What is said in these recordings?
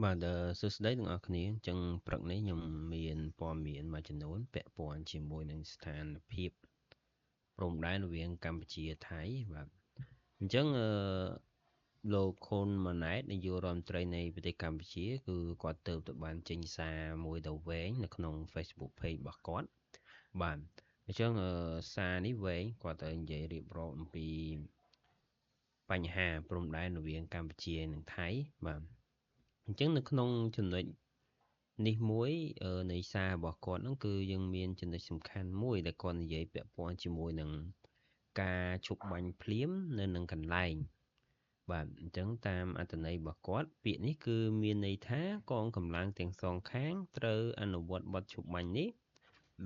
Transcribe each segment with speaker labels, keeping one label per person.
Speaker 1: បាទសួស្តីទាំងអស់គ្នាអញ្ចឹងព្រឹកនេះខ្ញុំមានព័ត៌មានមួយចំនួនពាក់ព័ន្ធជាមួយនឹងស្ថានភាពព្រំដែនរវាងកម្ពុជាថៃបាទអញ្ចឹងអឺលោកហ៊ុនម៉ាណែតនាយករដ្ឋមន្ត្រីនៃប្រទេសកម្ពុជាគឺគាត់ទៅទៅបានចេញសារមួយទៅវែងនៅក្នុង Facebook page របស់គាត់បាទអញ្ចឹងសារនេះវែងគាត់ទៅនិយាយរៀបរាប់អំពីបញ្ហាព្រំដែនរវាងកម្ពុជានិងថៃបាទអញ្ចឹងនៅក្នុងចំណុចនេះមួយនៃសាររបស់គាត់ហ្នឹងគឺយើងមានចំណុចសំខាន់មួយដែលគាត់និយាយពាក់ព័ន្ធជាមួយនឹងការឈប់បាញ់ភ្លាមនៅនឹងកន្លែងបាទអញ្ចឹងតាមអត្ថន័យរបស់គាត់ពាក្យនេះគឺមានន័យថាកងកម្លាំងទាំងសងខាងត្រូវអនុវត្តបទឈប់បាញ់នេះ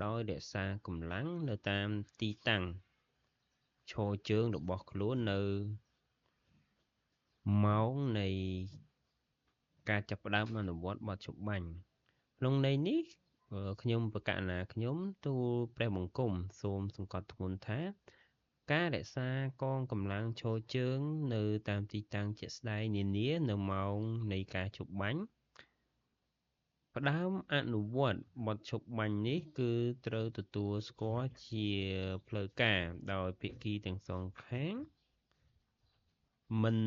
Speaker 1: ដោយរក្សាកម្លាំងនៅតាមទីតាំងឈរជើងរបស់ខ្លួននៅម៉ោងនៃការចាប់ផ្ដើមអនុវត្តបទឈប់បាញ់ក្នុងន័យនេះខ្ញុំប្រកាសណាខ្ញុំទូលព្រះបង្គំសូមសង្កត់ធ្ងន់ថាការរក្សាកងកម្លាំងឈរជើងនៅតាមទីតាំងជាក់ស្ដែងនានានៅម៉ោងនៃការឈប់បាញ់ផ្ដើមអនុវត្តបទឈប់បាញ់នេះគឺត្រូវទទួលស្គាល់ជាផ្លូវការដោយភាគីទាំងសងខាងមិន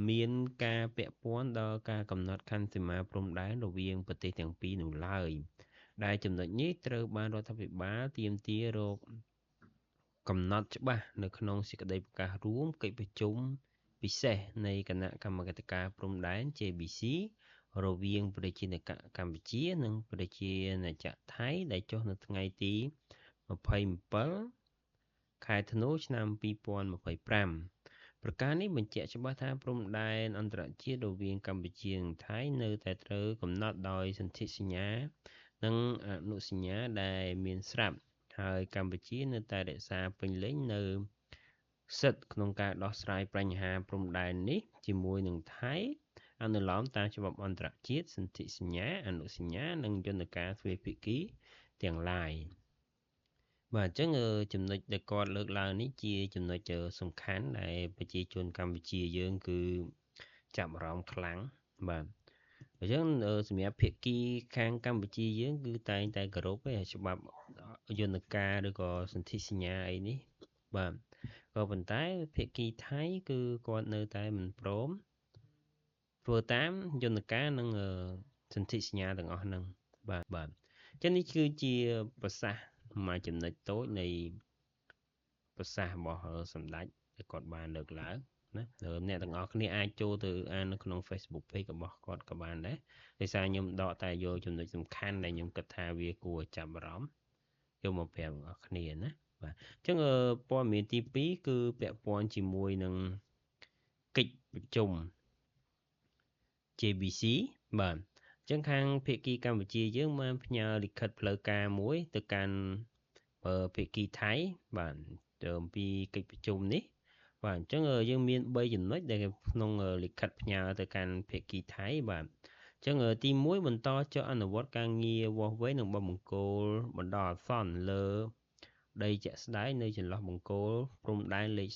Speaker 1: មានការពាក់ព័ន្ធដល់ការកំណត់ខណ្ឌសីមាព្រំដែនរវាងប្រទេសទាំងពីរនោះឡើយដែលចំណុចនេះត្រូវបានរដ្ឋាភិបាលទាមទាររកកំណត់ច្បាស់នៅក្នុងសេចក្តីប្រកាសរួមកិច្ចប្រជុំពិសេសនៃគណៈកម្មាធិការព្រំដែន JBC រវាងប្រជាណាចក្រកម្ពុជានិងប្រជាណាចក្រថៃដែលចុះនៅថ្ងៃទី27ខែធ្នូឆ្នាំ2025ប្រការនេះបញ្ជាក់ច្បាស់ថាព្រំដែនអន្តរជាតិរវាងកម្ពុជានិងថៃនៅតែត្រូវកំណត់ដោយសន្ធិសញ្ញានិងអនុសញ្ញាដែលមានស្រាប់ហើយកម្ពុជានៅតែរក្សាពេញលេញនៅសិទ្ធិក្នុងការដោះស្រាយបញ្ហាព្រំដែននេះជាមួយនឹងថៃអនុលោមតាមច្បាប់អន្តរជាតិសន្ធិសញ្ញាអនុសញ្ញានិងយន្តការទ្វេភាគីទាំងឡាយបាទអញ្ចឹងចំណុចដែលគាត់លើកឡើងនេះជាចំណុចសំខាន់ដែលប្រជាជនកម្ពុជាយើងគឺចាប់អារម្មណ៍ខ្លាំងបាទអញ្ចឹងសម្រាប់ភាគីខាងកម្ពុជាយើងគឺតែងតែគោរពឯច្បាប់យន្តការឬក៏សន្ធិសញ្ញាអីនេះបាទក៏ប៉ុន្តែភាគីថៃគឺគាត់នៅតែមិនព្រមធ្វើតាមយន្តការនិងសន្ធិសញ្ញាទាំងអស់ហ្នឹងបាទបាទអញ្ចឹងនេះគឺជាប្រសាសន៍មួយចំណុចតូចនៃប្រសាសន៍របស់សម្ដេចដែលគាត់បានលើកឡើងណាអ្នកទាំងអស់គ្នាអាចចូលទៅអាននៅក្នុង Facebook page របស់គាត់ក៏បានដែរដោយសារខ្ញុំដកតែយកចំណុចសំខាន់ដែលខ្ញុំគិតថាវាគួរចាប់អារម្មណ៍យកមកប្រាប់អ្នកគ្នាណាបាទអញ្ចឹងព័ត៌មានទី2គឺពាក់ព័ន្ធជាមួយនឹងកិច្ចប្រជុំ JBC បាទអញ្ចឹងខាងភាគីកម្ពុជាយើងបានផ្ញើលិខិតផ្លូវការមួយទៅកាន់ភាគីថៃបាទទៅអំពីកិច្ចប្រជុំនេះបាទអញ្ចឹងយើងមាន3ចំណុចដែលក្នុងលិខិតផ្ញើទៅកាន់ភាគីថៃបាទអញ្ចឹងទី1បន្តចុះអនុវត្តការងារវាស់វែងនិងបោះបង្គោលបណ្ដោះអាសន្នលើដីជាក់ស្ដែងនៅចន្លោះបង្គោលព្រំដែនលេខ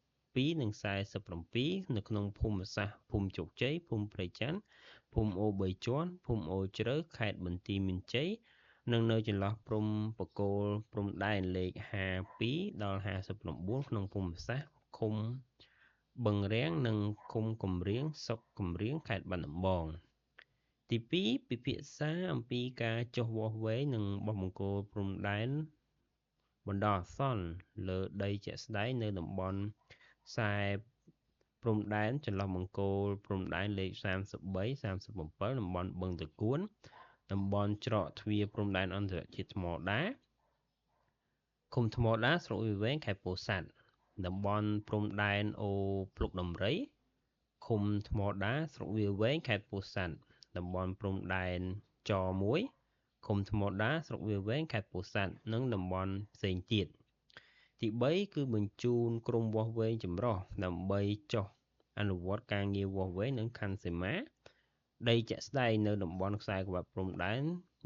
Speaker 1: 42និង47នៅក្នុងភូមិសាស្ត្រភូមិជោគជ័យភូមិព្រៃច័ន្ទភូមិអូ3ជាន់ភូមិអូជ្រៅខេត្តបន្ទាយមានជ័យនិងនៅចន្លោះព្រំបង្គោលព្រំដែនលេខ52ដល់59ក្នុងភូមិសាស្ត្រឃុំបឹងរាំងនិងឃុំកំរៀងស្រុកកំរៀងខេត្តបាត់ដំបងទី2ពិភាក្សាអំពីការចុះវាស់វែងនិងបោះបង្គោលព្រំដែនបណ្ដោះអាសន្នលើដីជាក់ស្ដែងនៅតំបន់ខ្សែព្រំដែនចន្លោះបង្គោលព្រំដែនលេខ33 37តំបន់បឹងតកួនតំបន់ច្រកទ្វារព្រំដែនអន្តរជាតិថ្មដាឃុំថ្មដាស្រុកវាលវែងខេត្តពោធិ៍សាត់តំបន់ព្រំដែនអូភ្លុកដំរីឃុំថ្មដាស្រុកវាលវែងខេត្តពោធិ៍សាត់តំបន់ព្រំដែនច1ឃុំថ្មដាស្រុកវាលវែងខេត្តពោធិ៍សាត់និងតំបន់ផ្សេងទៀតទី3គឺបញ្ជូនក្រុមវាស់វែងចម្រុះដើម្បីចុះអនុវត្តការងារវាស់វែងនិងខណ្ឌសីមាដីជាក់ស្ដែងនៅតំបន់ខ្សែក្រវាត់ព្រំដែន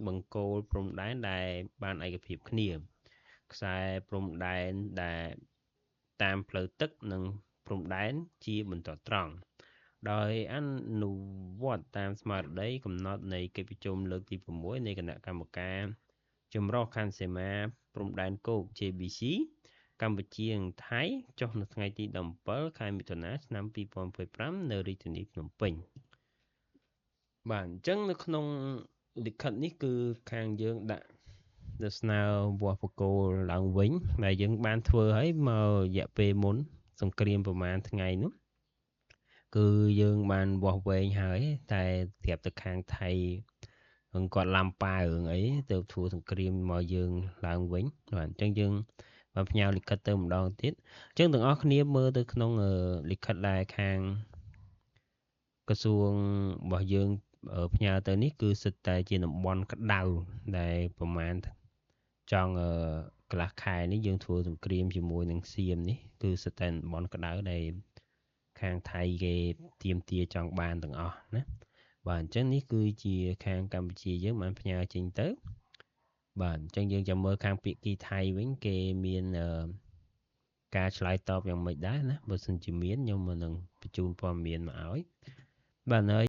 Speaker 1: បង្គោលព្រំដែនដែលបានឯកភាពគ្នាខ្សែព្រំដែនដែលតាមផ្លូវទឹកនិងព្រំដែនជាបន្តត្រង់ ដោយអនុវត្តតាមស្មារតីកំណត់នៃកិច្ចប្រជុំលើកទី6នៃគណៈកម្មការចម្រុះខណ្ឌសីមាព្រំដែនគោក JBC កម្ពុជានិងថៃចុះនៅថ្ងៃទី17ខែមិថុនាឆ្នាំ2025នៅរាជធានីភ្នំពេញ។ បាទ អញ្ចឹងនៅក្នុងលិខិតនេះគឺខាងយើងដាក់ទៅស្នើវាស់បកគោលឡើងវិញ ដែលយើងបានធ្វើឲ្យមករយៈពេលមុនសង្គ្រាមប្រហែលថ្ងៃនោះ គឺយើងបានវាស់វែងហើយ តែប្រាប់ទៅខាងថៃគាត់ឡាំប៉ារឿងអីទៅធ្វើសង្គ្រាមមកយើងឡើងវិញ។ បាទ អញ្ចឹងយើងបានផ្ញើលិខិតទៅម្ដងទៀត។ អញ្ចឹងទាំងអស់គ្នាមើលទៅក្នុងលិខិតដែលខាងក្រសួងរបស់យើងផ្ញើទៅនេះ គឺសិតតែជាតំបន់ក្តៅ ដែលប្រហែលចង់កន្លះខែនេះយើងធ្វើសង្គ្រាមជាមួយនឹងសៀមនេះ គឺសិតតែតំបន់ក្តៅដែលខាងថៃគេទាមទារចង់បានទាំងអស់ណា។ បាទ អញ្ចឹងនេះគឺជាខាងកម្ពុជាយើងបានផ្ញើចេញទៅ។ បាទ អញ្ចឹងយើងចាំមើលខាងភាគីថៃវិញគេមានការឆ្លើយតបយ៉ាងម៉េចដែរណា។ បើសិនជាមាន ខ្ញុំនឹងបញ្ជូនព័ត៌មានមកឲ្យ។ បាទ ហើយ